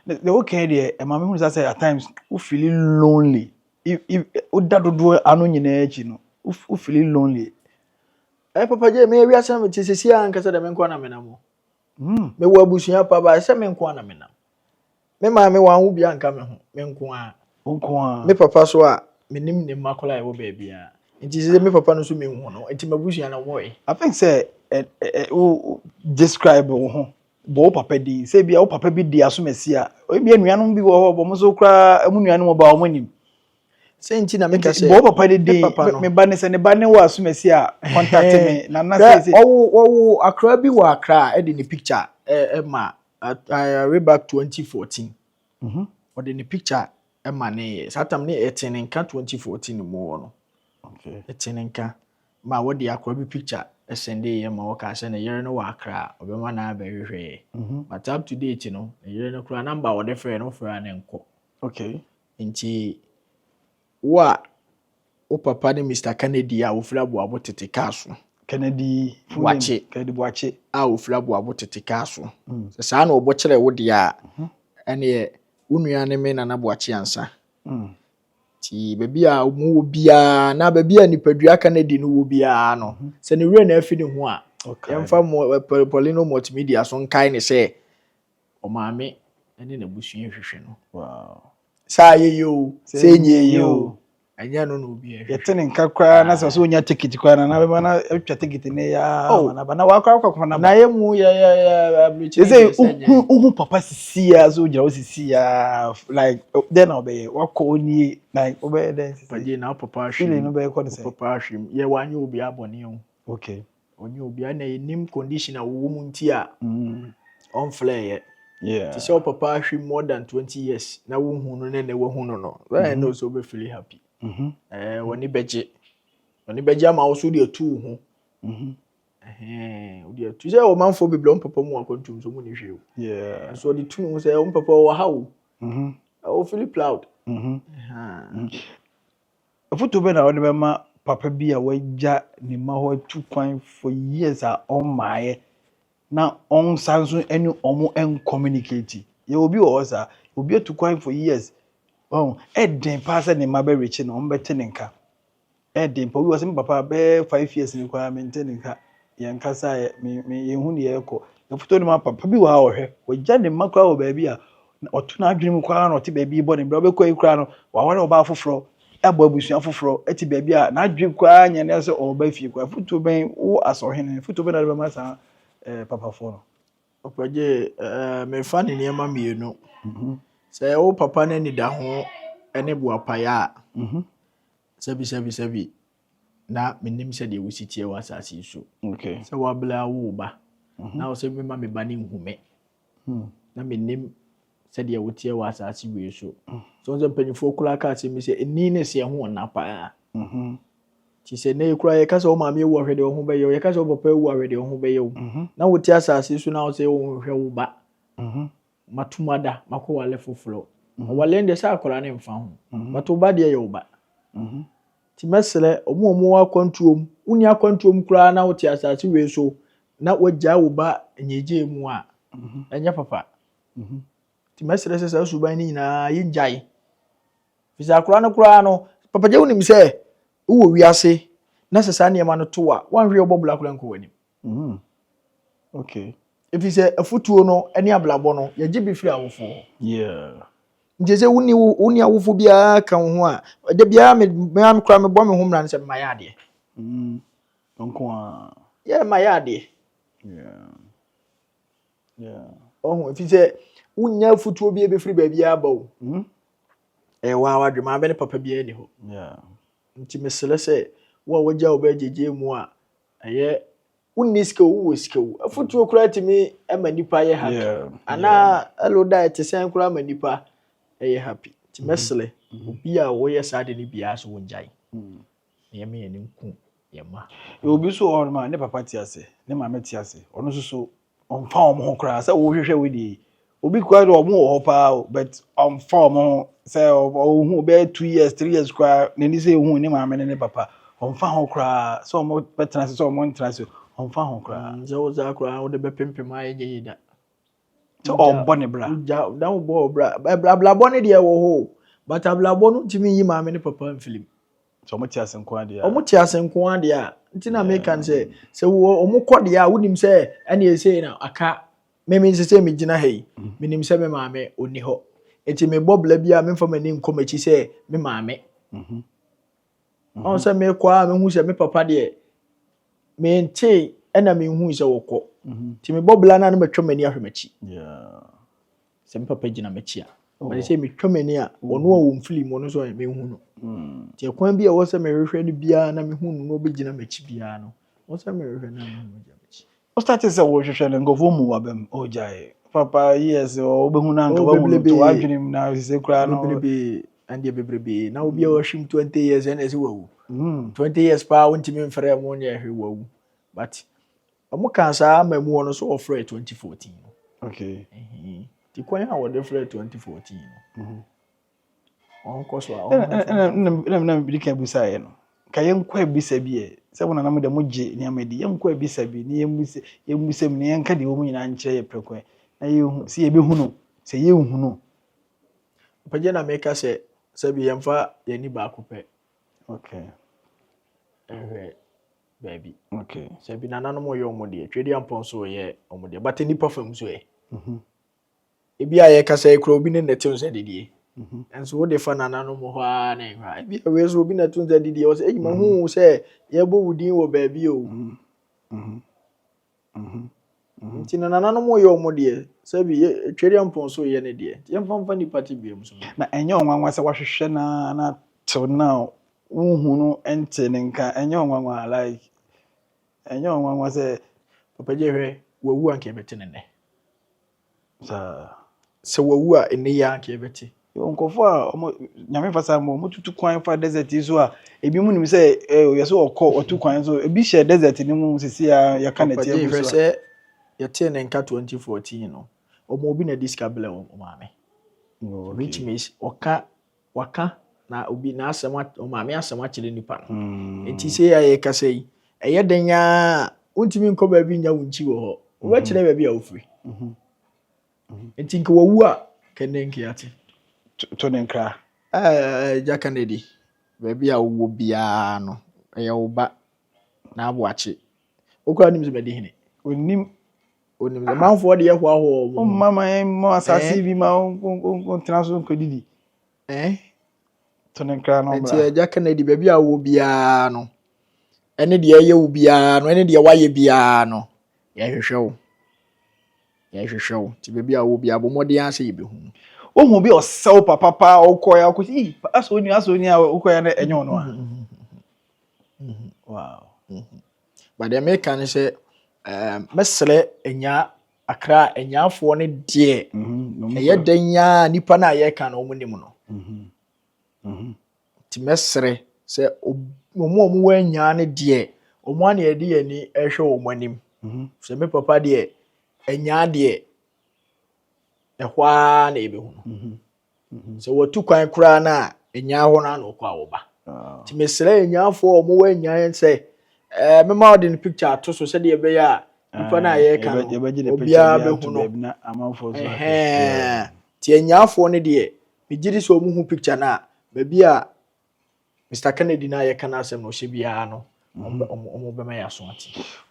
The okay deɛ, ɛma me hu sɛ at times wo feel lonely. If woda dodoɔ ano nyinaa akyi no, wo feel lonely. Ɛ papa gye me wiase na mete sisi a nkasa dɛ me nko na menam o. Mewɔ abusua pa ba sɛ me nko na menam. Me maame wanwo bi anka me ho, me nko a. Wo nko a. Me papa so a menim ne mma koraa a ɛwɔ baabi a. Nti sɛ me papa no so menhu no, nti m'abusua no wɔe. I think sɛ ɛ ɛ wo describe wo ho, bɔ wo papa din, sɛ bia wo papa bi di asomasi a, ebi anuanom bi wɔ hɔ, wɔn nso koraa ɛmu nuanom ba wɔn anim. Sɛ nti na meka sɛ bɔ wo papa de din, me ba ne sɛ ne ba ne wɔ asomasi a, contact me na na sɛ ɔwo wɔwo akra bi wɔ Akra a ɛde ne picture ɛma way back 2014. Ɔde ne picture ɛma ne yɛ saa tam ne ɛte ne nka 2014 mu hɔ no. Ɛte ne nka ma wɔde akora bi picture ɛsɛnde yɛ ma wɔka sɛ ne yere no wɔ Akra a ɔbɛma no abɛhwehwɛ yɛ. But up to date no, ne yere no koraa number a wɔde frɛ no, frɛ a ne nkɔ. Nti wo a wo papa ne Mr Kennedy a wofiri Aboabo tete kaa so. Kennedy. Boakye. Kennedy Boakye. A wofiri Aboabo tete kaa so. Sɛ saa na ɔbɔ kyerɛ wo deɛ a, ɛneɛ wo nua ne me Nana Boakye ansa. Nti baabi a mu wɔ biara na baabi a nipadua Kennedy no wɔ biara no, sɛ ne werɛ na afi ne ho a, yɛmfa mo Paulino Multimedia so nkae ne sɛ ɔmaame ne n'abusua hwehwɛ no. Saa yɛyɛ o, sɛ ɛnyɛ yie o, ɛnyɛ no na obi ɛhwehwɛ. Yɛte ne nka koraa na sɛ ɔsɛ onya ticket koraa na bɛma na atwa ticket ne ya Oh. na ba na wakɔ akɔ akɔ na Na yɛ mu yɛ yɛ yɛ aburukyire sɛ deɛ sɛ nyɛ. wohu papa sisi a, so wogyina hɔ sisi a, like dɛn na wobɛyɛ? Wakɔ onie, like wobɛyɛ dɛn sisi? Pagye na wo papa ahwɛ feeling no mu. bɛyɛ kɔ ne Wo sɛ papa ahwɛ mu. Yɛ wanyɛ obi abɔne o. Ɔnyɛ obi a na yɛnim condition a wɔwɔ mu nti a ɔmflɛ yɛ. Te sɛ wo papa ahwɛ mu more than 20 years na wohu no ne ne wahu no, bɛyɛ no sɛ wobɛfeel happy. Ɛɛ, w'ani bɛgye. W'ani bɛgye ama wo so de atu wo ho. Ɛhɛn, wode atu sɛ ɔmanfoɔ bebree wɔn papa mu akwantum so mu ne hwee o. Nso ɔde tu ne ho sɛ wɔn papa wɔ ha o. Ɔwɔ feel proud. Ɛhɛn. Afotuo bɛ na wɔde bɛma papa bi a wagya ne mma hɔ atu kwan for years a ɔmmaeɛ na ɔnsan nso ne ɔmo ncommunicate? Yɛ obi wɔ hɔ saa, obi atu kwan for years, ɔn ɛden paa sɛ ne mma bɛrekye no, ɔmo bɛte ne nka. Ɛden pa obi wɔ sɛ me papa bɛyɛ 5 years ni koraa mente ne nka, yɛn kasa yɛ me me yɛn hu ne yɛrekɔ. Afotuo no ma papa bi wɔ ha a ɔhwɛ wagya ne mma koraa wɔ baabi a ɔto n'adwene mu koraa na ɔte baabi bɔ ne bra, ɔbɛkɔ yi koraa no waware ɔbaa foforɔ, ɛbɔ abusua foforɔ, ɛte baabi a n'adwene koraa nyɛ ne sɛ ɔreba fie koraa. Afotuo bɛn wo asɔhene, afotuo bɛn na ɔde bɛma saa papafoɔ no? Ɔpɛgye mefa ne nneɛma mmienu. Sɛ wo papa no ani da ho ne boapayɛ a, sɛbi sɛbi sɛbi na menim sɛdeɛ wosi teɛ wɔ asase yi so. Sɛ woabrɛ awo wo ba na wo sɛ mema me ba no nhu me na menim sɛdeɛ woteɛ wɔ asase wei so. So sɛ mpanyinfoɔ koraa ka asɛm bi sɛ ɛni ne seɛ ho ɔna paa. Nti sɛ nnɛ yi koraa yɛka sɛ wo maame awu ahwɛ deɛ wo ho bɛyɛ wo, yɛka sɛ wo papa awu ahwɛ deɛ wo ho bɛyɛ wo. Na wote asase so na wo sɛ wonhwɛ wo ba. Matum ada, makɔ wale foforɔ. Ɔwale no deɛ sɛ akwadaa no mfa ho. But wo ba deɛ yɛ wo ba. Nti mɛsrɛ ɔmo a ɔmo wɔ akwantuom, wonni akwantuom koraa na wote asase wei so na woagyaa wo ba nnyegye mu a, ɛnyɛ papa. Nti mɛsrɛ sɛ saa suban no nyinaa yɛngyae. Firi sɛ akwadaa no koraa no, papa gye wonim sɛ wowɔ wiase Na sɛ saa nneɛma no to a, woanhwɛ a wobɔ bra koraa nkɔ w'anim. Okay. Ɛfiri sɛ afotuo no ne abrabɔ no, yɛgye bi firi awofoɔ hɔ. Nti sɛ wonni wonni awofo biara ka wo ho a, da biara me me koraa mebɔ me ho mmara no sɛ mma yɛ adeɛ. Nko ara. Yɛ ma yɛ adeɛ. Ɔho ɛfiri sɛ wonya afotuo bi ebɛfiri baabi aba o. Ɛyɛ waa wadwe maame ne papa biara ni hɔ. Nti mesrɛ sɛ wo a wagya wo bɛ gyegye mu a ɛyɛ wonni sika o wowɔ sika o afotuo koraa tumi ma nipa yɛ happy anaa hello da ɛte sɛn koraa ma nipa ɛyɛ happy. Nti mɛsrɛ obi a wɔyɛ saa de no biara so wɔngyae na yɛma yɛn nku yɛn mma. Obi nso wɔ hɔnom a ne papa te ase, ne maame te ase, ɔno nso so ɔmfa wɔn ho koraa sɛ wohwehwɛ wo deɛ yi. Obi koraa deɛ wɔn wɔ hɔ paa o, but ɔmfa wɔn ho sɛ ɔhu bɛyɛ 2 years, 3 years koraa n'ani sɛ ehu ne maame ne ne papa. Ɔmfa ho koraa sɛ wɔn bɛtena ase sɛ wɔn ntena ase, ɔmfa ho koraa. Sɛ wo saa koraa wode bɛpempem a ɛnyɛ yie da. Sɛ ɔbɔ ne bra. Wogya na wobɔ bra. Abrabɔ ne deɛ wɔ hɔ o, but abrabɔ no ntumi nyi maame ne papa mfiri mu. Sɛ wɔn te ase nko adeɛ a. Wɔn te ase nko adeɛ a, nti na meka no sɛ sɛ wɔn kɔ deɛ a wonim sɛ ɛne ɛsei na aka meme nsɛ sɛ megyina ha yi, menim sɛ me maame ɔnni hɔ. Nti mebɔ bla bi a memfa m'ani nkɔ m'akyi sɛ me maame. Ɔn sɛ mekɔ a mehu sɛ me papa deɛ mentee ɛna menhu sɛ wɔkɔ. Nti mebɔ bla no a na matwa m'ani ahwɛ m'akyi. Sɛ me papa gyina m'akyi a. But sɛ metwa m'ani a ɔno a wɔmfili mu ɔno nso menhu no. Nti ɛkwan bi a ɛwɔ sɛ mehwehwɛ no biara na mehu no na ɔbɛgyina m'akyi biara no, ɛwɔ sɛ mehwehwɛ no na mehu no gyina m'akyi. Wo start sɛ wohwehwɛ no nkurɔfoɔ mu wabam oh gyae papa years wobɛhu no anka wahu no to w'adwene mu na sɛ koraa no. Bebrebe ɛndeɛ bebrebe na obi a wahwim 20 years ɛna ɛsɛ wawu. 20 years paa wontumi mfrɛ mo nyɛ hwee wawu. But ɔmo kaa saa ama mu hɔ no so ɔfrɛ 2014 no. Nti kwan a wɔde frɛ 2014 no, ɔnkɔ so a ɛna na mede ka bisaeɛ no ka yɛnkɔ abisa bi ɛ sɛ wo nananom deɛ mogye nneɛma di yɛnkɔ abisa bi ne yɛmmisa yɛmmisa mu ne yɛnka deɛ wɔ mu nyinaa nkyerɛ yɛ prɛko na yɛhu sɛ yɛbɛhu no sɛ yɛnhu no. Pagya na meka sɛ sɛbi yɛmfa yɛni baako pɛ ɛhwɛ baabi. Sɛbi nananom yɛ ɔmo deɛ, Twedeampɔn nso yɛ ɔmo deɛ, but nipa fam nso ɛ. Ebi a yɛkasa yi koraa obi ne nɛte nsa didie. Nso wode fa nananom hɔ ara na ɛhwɛ a ebi a wei nso obi na ɛto nsa didie ɔsɛ eyi ma hu sɛ yɛbɔ wo din wɔ baabi o. Nti no nananom yɛ ɔmo deɛ, sɛbi Twedeampɔn nso yɛ ne deɛ. Nti yɛmfa mfa nipa te bia mu so. Na ɛnyɛ ɔnwanwa sɛ wahwehwɛ na na till now wohu no nte ne nka ɛnyɛ ɔnwanwa like ɛnyɛ ɔnwanwa sɛ. Papa gye hwɛ wawu anka yɛbɛte ne nnɛ. Saa. Sɛ wawu a ɛnnɛ yi anka yɛbɛte. Nkurɔfoɔ a ɔmo nyame fa saa ma ɔmo tutu kwan fa desert yi so a ebi mu nim sɛ ɛ yɛsɛ ɔkɔ ɔtu kwan so ebi hyɛ desert ne mu sisi a yɛka ne Papa ti gye agu hwɛ so a. sɛ yɛtee ne nka 2014 no, ɔmo obi na di sika blɛ wɔn maame. Which means ɔka waka na obi n'asɛm ɔmaame asɛm akyerɛ nipa no. Nti sɛ yɛ yɛkasa yi, ɛyɛ den a wontumi nkɔ baabi nya wo nkyi wɔ hɔ. Wobɛkyerɛ baabi a wofiri. Nti nka wawu a kɛnɛ nka yɛate. To ne nkra. Ɛɛ Agya Kennedy, baabi a wowɔ biara no, ɛyɛ wo ba na aboakye. Wokura nim sɛ madi hene. Onim. Onim sɛ manfoɔ de yɛhoahoa wɔn ho. Ɔmma ma yɛn mmɔ asase bi ma ɔntena so nkɔdidi. To ne nkra no Nti ɔmmra. Agya Kennedy, baabi a wowɔ biara no, ɛne deɛ ɛyɛ wo biara no, ɛne deɛ woayɛ biara no, yɛhwehwɛ wo. Yɛhwehwɛ wo. Nti baabi a wowɔ biara, bɔ mmɔden ara sɛ yɛbɛhu wo. Wohu bi ɔsɛw papa paa ɔkɔɛ akɔ yi asɛ oni asɛ oni a wokɔɛ no ɛnyɛ ɔno a. Wow. But deɛ meka ne sɛ mɛsrɛ anya Accra anyaafoɔ no deɛ ɛyɛ dɛn a nipa no a yɛreka no wɔn nim no. Nti mɛsrɛ sɛ wɔn a wɔwɔ anyaa no deɛ wɔn a na yɛde yɛn ani ɛhwɛ wɔn anim. Sɛ me papa deɛ anyaa deɛ ɛhɔ ara na yɛbɛhu no. Sɛ wɔtu kwan koraa no a anyaa hɔ no ara na ɔkɔ a wɔba. Nti mesrɛ anyaafoɔ a wɔwɔ anyaa sɛ mɛma wɔde ne picture ato so sɛdeɛ ɛbɛyɛ a nipa no a yɛreka no obiara bɛhu no. Nti anyaafoɔ no deɛ megye di sɛ wɔn hu picture no a baabi a Mr Kennedy no a yɛka n'asɛm no ɔhyɛ biara no Ɔmo bɛma yɛ aso ate.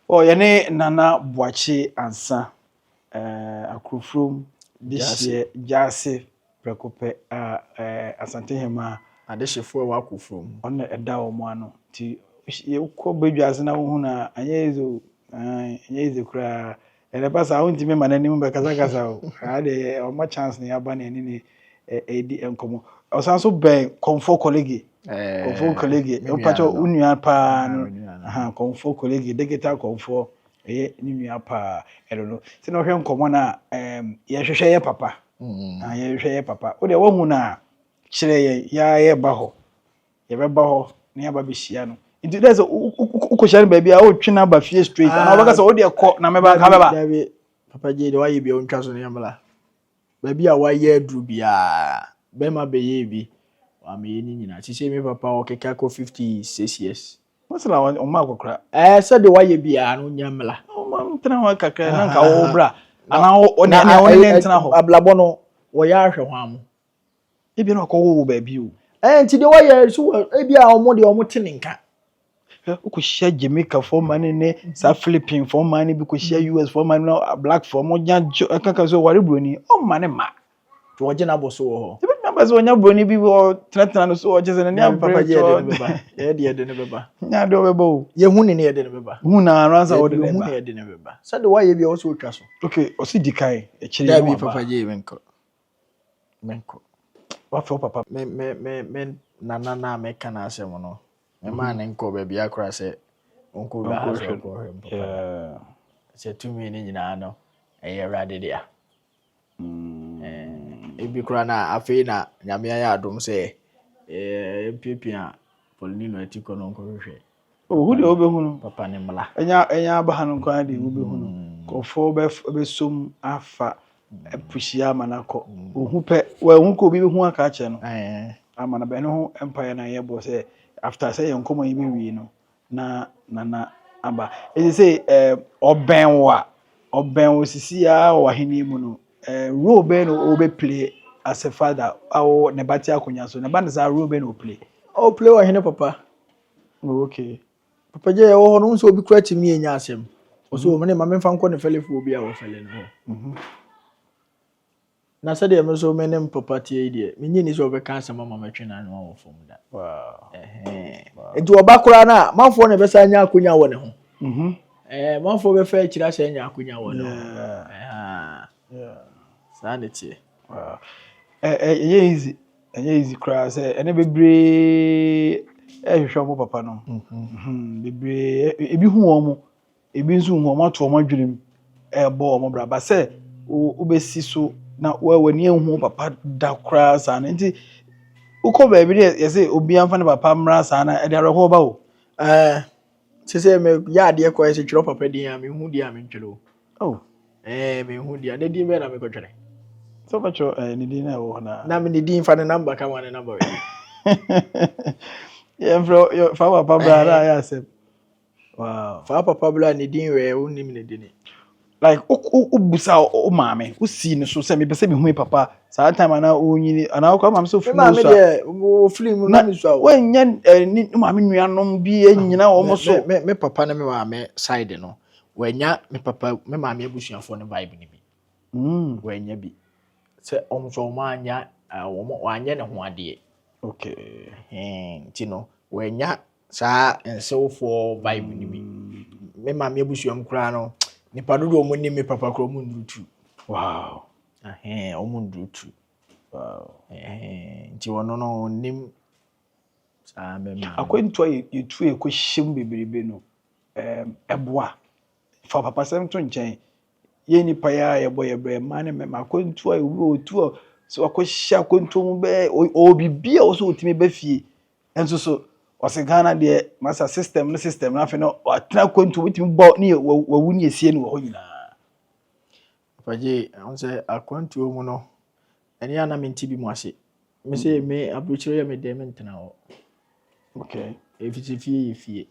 Ɔ yɛne Nana Boakye Ansa, Akurofurom de hyeɛ Gyaase prɛko pɛ a Asantehemaa. Adehyefoɔ a ɛwɔ Akurofurom. Ɔno na ɛda wɔn ano. Nti wokɔ badwa ase na wohu no a, ɛnyɛ easy o. Ɛnyɛ easy koraa. Ɛnɛ ba saa wontumi ma n'anim bɛkasakasa o. Saa deɛ ɔma chance na yɛaba na yɛne no ɛredi nkɔmmɔ. Ɔsan so bɛn Kɔmfoɔ Kɔlege. Kɔmfoɔ Kɔlege. Mpakyɛ wo nua paa no. Kɔmfoɔ Kɔlege, digital kɔmfoɔ. Ɛyɛ ne nua paa. Ɛno no. Sɛ na ɔhwɛ nkɔmmɔ no a, yɛhwehwɛ yɛ papa. Yɛhwehwɛ yɛ papa. Wo deɛ woahu no a, kyerɛ yɛn. Yɛa yɛba hɔ. Yɛbɛba hɔ na yɛaba bɛhyia no. Nti dɛ sɛ wokɔhyia no baabi a wotwe no aba fie straight anaa wobɛka sɛ wo deɛ kɔ na mɛba nka bɛba. Dabi, Papa Gye deɛ wayɛ bi a wontwa so no yɛmmra. Baabi a wayɛ aduru biara, bɛrima bɛyɛɛ bi, wammɛyɛ ne nyinaa. Sisei me papa ɔkeka kɔ 56 years. Wọ́n sɛ na wɔn akɔkora. Ɛɛ sɛdeɛ wayɛ biara no nya mmla. Wɔn ntena hɔ kakra na nka wɔwɔ bra. Anaa wɔn ne wɔn ne ntena hɔ. Ablabɔ no wɔyɛ ahwɛ hɔn mo. Ebi na ɔkɔ wɔ baabi o. Ɛɛ nti deɛ wɔyɛ so wɔ ebi a wɔn deɛ wɔn te ne nka. Wokɔhyia Jamaica foɔ man ne ne saa Philippine foɔ man ne bi kɔhyia US foɔ man ne black foɔ mo nya ɛkaka sɛ wɔre buroni ɔmma ne ma. Nti wɔgye n'abɔ so wɔ hɔ. Ebɛtumi aba sɛ ɔnya buroni bi wɔ tenatena no so ɔkyɛ sɛ n'ani abere Papa gye yɛde no bɛba. Yɛde yɛde no bɛba. Nya de ɔbɛba o. Yɛhu ne ne yɛde no bɛba. Hu na ano ansa wɔde ne ba. Yɛhu ne yɛde no bɛba. Sɛde wayɛ bi a ɔsɛ otwa so. Okay, ɔsi di kan akyire no waba. Dabi papa gye menkɔ. Menkɔ. Wafɛ wo papa. Me me me me nana na meka n'asɛm no. Me maa ne nkɔ baabi akora sɛ ɔnkɔ wura ha sɛ ɔnkɔhwɛ me papa da. Sɛ tumi no nyinaa no ɛyɛ Awurade dea. Ebi koraa na afei na Nyame ayɛ adom sɛ yɛmpiapia Paulino ati kɔ no nkɔhwehwɛ. Ohu deɛ wobɛhu no. Papa ne mmla. Ɛnya ɛnya aba ha no nko ara deɛ wobɛhu no. Nkurɔfoɔ bɛ bɛsom afa apuhyia ama no akɔ. Ohu pɛ wɔahu kɔ obi bɛhu aka akyerɛ no. Ama no bɛno ho mpaeɛ na yɛbɔ sɛ after sɛ yɛn nkɔmmɔ yi bɛwie no na nana aba. Ɛsɛ sɛ ɛɛ ɔbɛn wo a ɔbɛn wo sisi ara wɔ ahenni mu no ɛɛ role bɛn na ɔbɛ play as a father a ɔwɔ ne ba te akonnwa so ne ba no saa role bɛn na ɔplay. Ɔplay ɔhene papa. Oh, okay. Papa gye yɛwɔ hɔ no nso obi kura tumi enya asɛm. Ɔsɛ wɔn ne ma memfa nkɔ ne fɛlefoɔ bi a wɔfɛle no hɔ. Na sɛdeɛ me nso me ne papa teɛ yi deɛ, menye ni sɛ ɔbɛka asɛm ama mɛtwe n'ano wɔ fam da. Nti ɔba koraa no a, manfoɔ na ɛbɛsa anya akonya wɔ ne ho. Ɛɛ manfoɔ bɛfa akyire asɛ anya akonya wɔ ne ho. Saa ne teɛ. Ɛyɛ easy, ɛnyɛ easy koraa sɛ ɛnɛ bebree ɛhwehwɛ wɔn papa no. Bebree ebi hu wɔn, ebi nso hu wɔn ato wɔn adwene mu ɛrebɔ wɔn bra. Ba sɛ wobɛsi so na w'ani ehu wo papa da koraa saa no nti wokɔ baabi deɛ yɛsɛ obiara mfa ne papa mmra saa na ɛde awerɛhoɔ ba o. Ɛɛ sɛ sɛ meyɛ adeɛ kɔ ɛsɛ twerɛ papa din a mehu deɛ a mentwerɛ o. Oh. Ɛɛ mehu deɛ ne din bɛn na mekɔtwerɛ. Sɛ wobɛtwerɛ ɛɛ ne din na ɛwɔ hɔ na. Na me ne din fa ne namba ka ma ne namba wɛ. Yɛmfrɛ fa papa bra na ayɛ asɛm. Wow. Fa papa bra ne din wɛ wonim ne din. Like wobusa wo maame wosii ne so sɛ mepɛ sɛ mehu me papa saa time anaa ɔnyini anaa wokɔ maame sɛ ofiri mu so ofiri mu na mesua woanya ne maame nuanom bi anyina wɔn so. Me papa ne me maame side no wanya me papa me maame abusuafoɔ no vibe no bi. Wanya bi sɛ wɔn nso wɔn anya wɔn wanyɛ ne ho adeɛ. Okay. Nti no wanya saa nsewfoɔ vibe no bi. Me maame abusua mu koraa no nipa dodoɔ wɔn nim me papa koraa wɔn nnuru tu. Wow. Wɔn nnuru tu. Wow. Nti ɔno no ɔnim saa me maame. Akwantu a yɛtu a yɛkɔhyɛ mu bebrebe no ɛboa. Fa papasɛm to nkyɛn. Yɛn nipa yi a yɛbɔ yɛ brɛ mmaa ne mmarima akwantu a obi ɔtu a sɛ wakɔhyɛ akwantuo mu bɛyɛ ɔwɔ biribi a ɔwɔ sɛ ɔtumi ba fie nso so ɔsɛ Ghana deɛ masa system no system no afei no watena akwantuo wotumi bɔ ne yɛ wawu ne yɛsie no wɔ hɔ nyinaa. Papa ɔn sɛ akwantuo mu no ɛne a na mente bi mu ase. Me sɛ me aburokyire yɛ me dɛ mentena hɔ. Okay. Ɛfiri fie yɛ fie.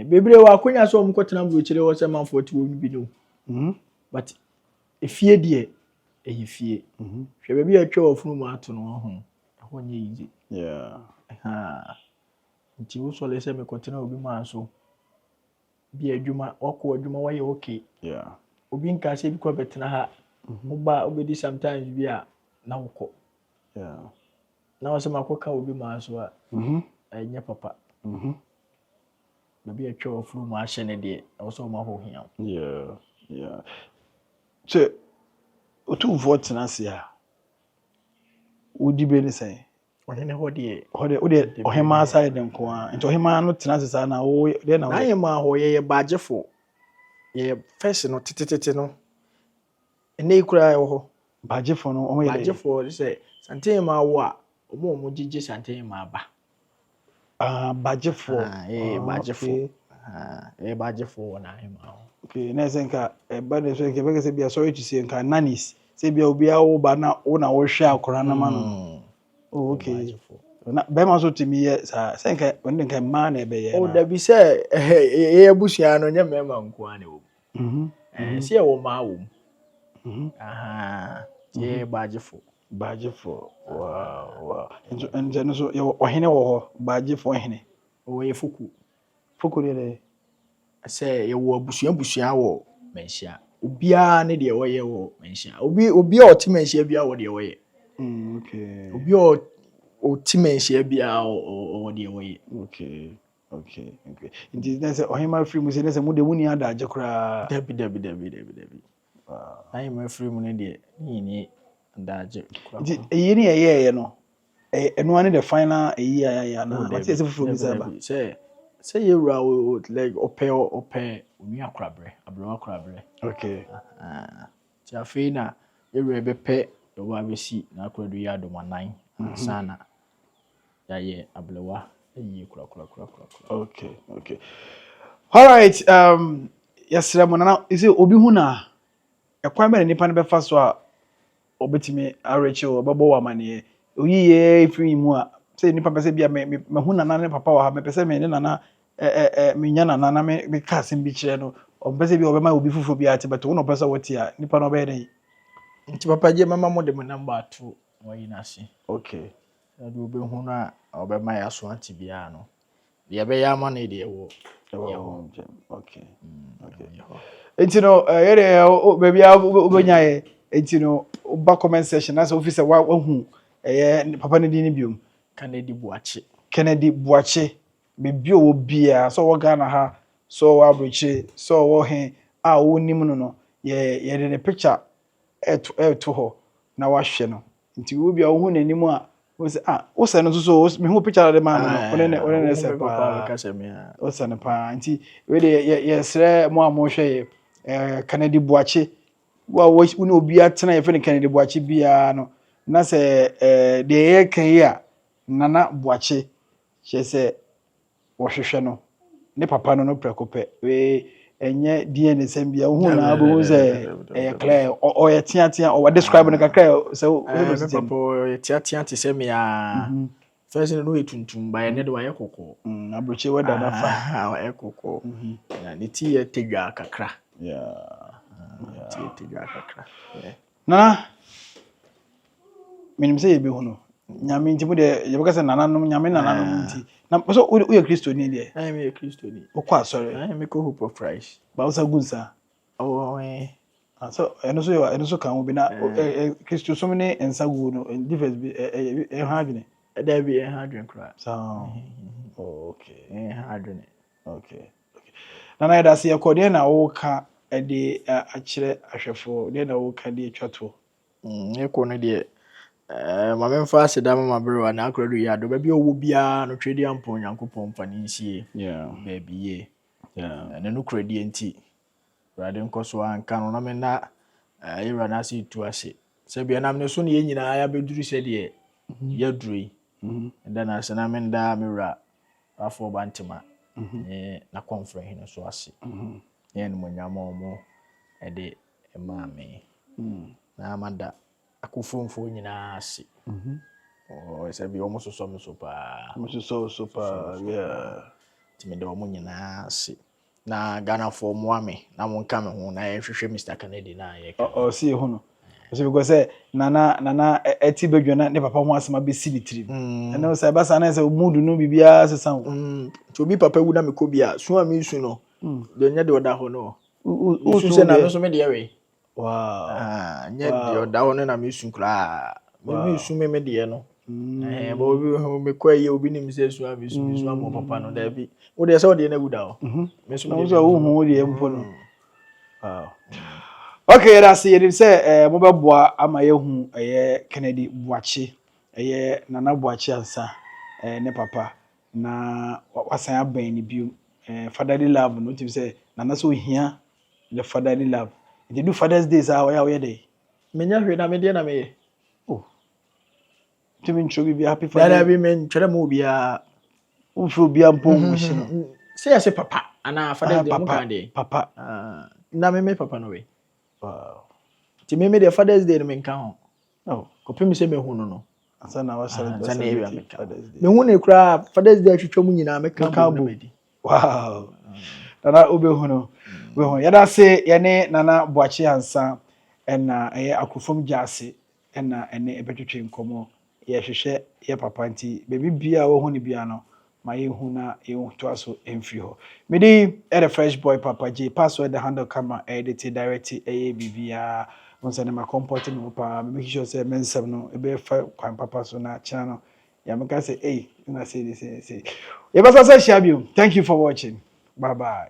Bebree wɔ akonya sɛ wɔn kɔtena aburokyire hɔ sɛ manfoɔ te wɔn bi no. But efie deɛ ɛyɛ fie. Hwɛ baabi a atwa wɔ funu mu ato no ho ɛhɔ nyɛ easy. Nti wosɔre sɛ mekɔtena obi man so, bi adwuma, wakɔ adwuma wayɛ okay. Obi nka sɛ bi kɔ bɛtena ha. Woba wobɛdi sometimes bi a na wokɔ. Na wɔ sɛ makɔka obi man so a, ɛnyɛ papa. Baabi a atwa wafuru mu ahyɛ ne deɛ, ɛwɔ sɛ ɔma hɔ hia wo. Yeah. Sɛ otumfoɔ tena ase a, wodi bɛ ne sɛn? Ɔhene hɔ deɛ. Hɔ deɛ, wodeɛ ɔhemaa side nko ara. Nti ɔhemaa no tena ase saa na wo deɛ na woyɛ? N'ahemaa hɔ yɛyɛ baagyefoɔ. Yɛyɛ first no tetetete no. Ɛnnɛ yi koraa ɛwɔ hɔ. Baagyefoɔ no, wɔn yɛ dɛ? Baagyefoɔ sɛ Santehemaa wo a, wɔn a wɔgyegye Santehemaa ba. Ah, baagyefoɔ. Ah, yɛyɛ baagyefoɔ. Ah, yɛyɛ baagyefoɔ wɔ n'ahemaa hɔ. Okay, na ɛsɛ nka ɛba ne so nka ɛbɛka sɛ bia sorry to say nka nannies sɛ bia obi awo ba na wo na wohwɛ akwaraa no ma no. Oh, okay. Na bɛrima nso tumi yɛ saa sɛ nka ɔno de nka mmaa na ɛbɛyɛ. Oh, dabi sɛ yɛyɛ abusua no nyɛ mmarima nko ara na ɛwɔ mu. Sɛ yɛwɔ mmaa wɔ mu. Aha, yɛyɛ baagyefoɔ. Baagyefoɔ, wow. Nso nso no so yɛwɔ ɔhene wɔ hɔ, baagyefoɔ hene. Ɔwɔ yɛ foku. Foku deɛ dɛ? Sɛ yɛwɔ abusua abusua wɔ Manhyia. Obiara ne deɛ ɔyɛ wɔ Manhyia. Obi obi a ɔte Manhyia biara wɔ deɛ ɔyɛ. Okay. Obi a ɔte Manhyia biara ɔwɔ deɛ ɔyɛ. Okay. Nti na sɛ ɔhema firi mu sɛ na sɛ mo de mo ni adagye koraa. Dabi dabi dabi dabi dabi. N'ahema firi mu no deɛ ne ni adagye koraa. Nti eyi ne yɛyɛɛyɛ no, ɛno ara ne the final eyi a yɛayɛ anaa? Mate sɛ foforɔ bi sɛ aba. Sɛ yɛwura like ɔpɛ onua korabrɛ, aberewa korabrɛ. Okay. Nti afei na yɛwura bɛpɛ ɛwɔ abɛsi n'akoradu yɛ adomanan ansa na yɛayɛ aberewa yie korakorakorakora. Okay. All right, yɛsrɛ mo nana sɛ obi hu na ɛkwan bɛ na nipa no bɛfa so a ɔbɛtumi arekye o, ɔbɛbɔ wɔ amanneɛ. Oyi yɛ firi mu a sɛ nipa pɛ sɛ bia me mehu nana ne papa wɔ ha, mepɛ sɛ me ne nana menya nana na me meka asɛm bi kyerɛ no, ɔmpɛ sɛ bi ɔbɛma obi foforɔ bi ate, bɛtɛ wo na ɔpɛ sɛ wɔte a, nipa no ɔbɛyɛ dɛn? Nti papa gye mɛma mo de mo number ato wɔyi n'ase. Okay. Sɛ de wobɛhu no a ɔbɛma yɛ aso ate biara no, deɛ ɛbɛyɛ ama no deɛ ɛwɔ yɛ hɔ. Okay. Nti no yɛ deɛ baabi a wobɛnya yɛ, nti no woba comment section na sɛ wofi sɛ wahu ɛyɛ papa no din no biom. Kennedy Boakye. Kennedy Boakye, baabi a ɔwɔ biara, sɛ ɔwɔ Ghana ha, sɛ ɔwɔ aburokyire, sɛ ɔwɔ he a wonim no, yɛde ne picture ɛɛto hɔ na wahwɛ no. Nti wo bia wohu n'anim a, wo sɛ ah, wosɛ no nso so, mehu picture no de maa no no, wone ne sɛ paa. Wosɛ no paa. Nti wei de yɛsrɛ mo a mohwɛ yɛ, Kennedy Boakye, wo a wo ne obi atena yɛfrɛ no Kennedy Boakye biara no, na sɛ deɛ yɛka yi a, Nana Boakye, kyerɛ sɛ wɔhwehwɛ no, ne papa no prɛko pɛ. Wei ɛnyɛ DNA sɛm bia, wohu na wobɛhu sɛ ɛyɛ clear. Ɔyɛ teatea, ɔwɔ describe no kakra sɛ wo papa ɔyɛ teatea te sɛ me a. First no yɛ tuntum, ba ɛnɛ de wayɛ kɔkɔɔ. Aburokyi wɛda na fa. Wayɛ kɔkɔɔ. Na ne ti yɛ tedwa kakra. Ti yɛ tedwa kakra. Nana, menim sɛ yɛbɛhu no. Nyame nti mo deɛ yɛbɛka sɛ nananom, nyame nananom nti. Na so woyɛ Kristoni deɛ? Ɛyɛ meyɛ Kristoni. Wokɔ asɔre? Ɛyɛ mekɔ Hope of Christ. Ba wo sa gu nsa? Oh, eh. So ɛno so yɛ ɛno so ka ho bi na Kristosom ne nsa gu no difference bi ɛha adwene. Dabi ɛha adwene koraa. So okay. Ɛha adwene. Okay. Nana yɛda ase yɛkɔ deɛ na woka de akyerɛ ahwɛfoɔ, deɛ na woka de atwa toɔ. Yɛkɔ no deɛ ma memfa aseda ma maberewa na akora do yɛ adɔ baabi a ɔwɔ biara no twɛdi ampɔn Nyankopɔn mfa ne nsie baabi yie. Ne nokoradie nti Awurade nkɔ so anka no na menna yɛwura no ase tu ase sɛ bia nam ne so ne yɛn nyinaa yɛabɛduru sɛdeɛ yɛaduru yi. Meda no ase na menda me wura Rafoɔ Bantema ne n'akɔmfrɛ hene so ase ne animuonyam a wɔn de maa me. Na mada akofomfoɔ nyinaa ase. Sɛ bi wɔn sosɔ me so paa. Wɔn sosɔ so paa, yeah. Nti meda wɔn nyinaa ase. Na Ghanafoɔ mmoa me na monka me ho na yɛnhwehwɛ Mr. Kennedy na yɛka. Ɔsi ehu no. So because sɛ Nana ɛti badwa na ne papa ho asɛm abɛsi ne tirim. Ɛno sɛ ɛba saa na sɛ mood no biribiara sesa wo. Nti obi papa wu na mekɔ bi a, su a mesu no deɛ, nyɛ deɛ ɔda hɔ no. Mesu sɛ na me nso me deɛ wei. Nyɛ deɛ ɔda hɔ no na mesu koraa. Mesu me deɛ no. Bɛ obi mekɔ ayie, obi nim sɛ su a mesu ama papa no. Daabi, wo deɛ sɛ wodeɛ no awu da hɔ. Me nso na wo sɛ wohu wo deɛ mpo no. Wow. Okay, yɛda ase. Yɛnim sɛ mobɛboa ama yɛhu ɛyɛ Kennedy Boakye, ɛyɛ Nana Boakye Ansa ne papa na wasan abɛn ne bio. Fatherly love no, wotumi sɛ Nana sɛ ohia the fatherly love. Nti du Father's Day saa, ɔyɛ a woyɛ dɛ? Menyɛ hwee na medeɛ na meyɛ. Oh. Ntumi ntwerɛ biribi, happy Father's Daabi, mentwerɛ ma obiara. Womfrɛ obiara mpo nwuhye no? Sɛ yɛsɛ papa anaa Father's Day, mo papa ka deɛ. Papa. Ah, na me papa no wei. Nti me deɛ, Father's Day no menka ho. Oh. Kɔpem sɛ mehu no. Ansa na Ansa na ɛwia meka. Father's Day. Mehu ne koraa, Father's Day atwitwa mu nyinaa meka Meka bom na bom. madi. Wow. Nana, wobɛhu no. Wobɛhu. Yɛda ase. Yɛne Nana Boakye Ansa ɛna ɛyɛ Akorofom Gyaase ɛna ɛne ɛbɛtwetwe nkɔmmɔ. Yɛhwehwɛ yɛ papa, nti baabi bia a wɔhu no bia no, ma yɛhu na yɛntoa so mfiri hɔ. Mede ɛde Fresh Boy Papa J password, the handle camera, ɛyɛ te direct, ɛyɛ biribiara wo sɛ ne ma comport me ho paa. Me make sure sɛ me nsɛm no ɛbɛfa kwan papa so na kyena no yɛmeka sɛ ei na sei de sei sei. Yɛbɛsa sɛ hyia bio. Thank you for watching. Bye bye.